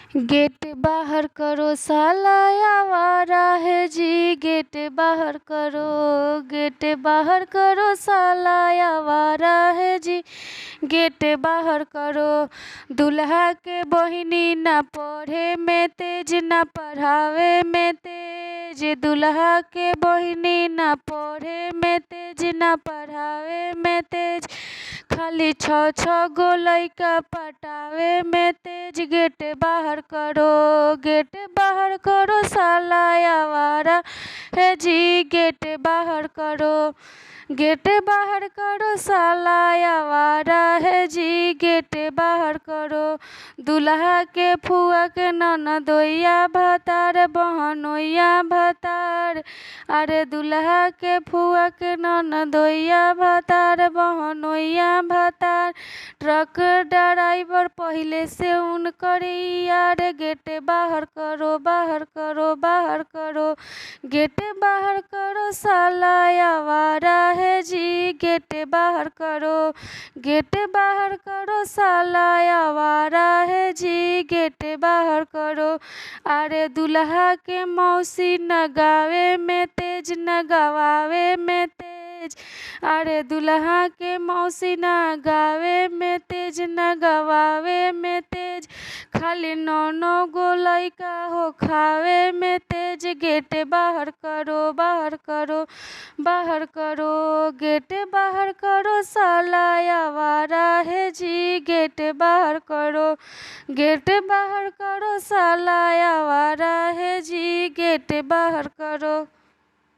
Gate बाहर करो साला आवारा है जी, गेट बाहर करो, गेट बाहर करो साला आवारा है जी, गेट बाहर करो। दुल्हा के बहिनी ना पढ़े में तेज ना पढ़ावे में तेज, दुल्हा के बहिनी ना पढ़े में तेज ना पढ़ावे में तेज, खाली छः छः गो लइका पटावे में तेज। गेट बाहर करो, गेट बाहर करो साला आवारा है जी, गेट बाहर करो, गेट बाहर करो साला आवारा है जी, गेट बाहर करो। दुल्हा के फुआ के ननदोइया भतार बहनोइया भतार, अरे दुल्हा के फुआ के ननदोइया भतार बहनोइया भतार, ट्रक ड्राइवर पहिले से उनकर यार। गेट बाहर करो, बाहर करो, बाहर करो, गेट बाहर करो साला आवारा है जी, गेट बाहर करो, गेट बाहर करो साला आवारा है जी, गेट बाहर करो। अरे दुल्हा के मौसी न गावे में तेज न गवावे में तेज, अरे दुल्हा के मौसी न गावे में तेज न गवावे में तेज, खाली नौ नौ गो लइका हो खावे में तेज। गेट बाहर करो, बाहर करो, बाहर करो, गेट बाहर करो साला आवारा है जी, गेट बाहर करो, गेट बाहर करो साला आवारा है जी, गेट बाहर करो।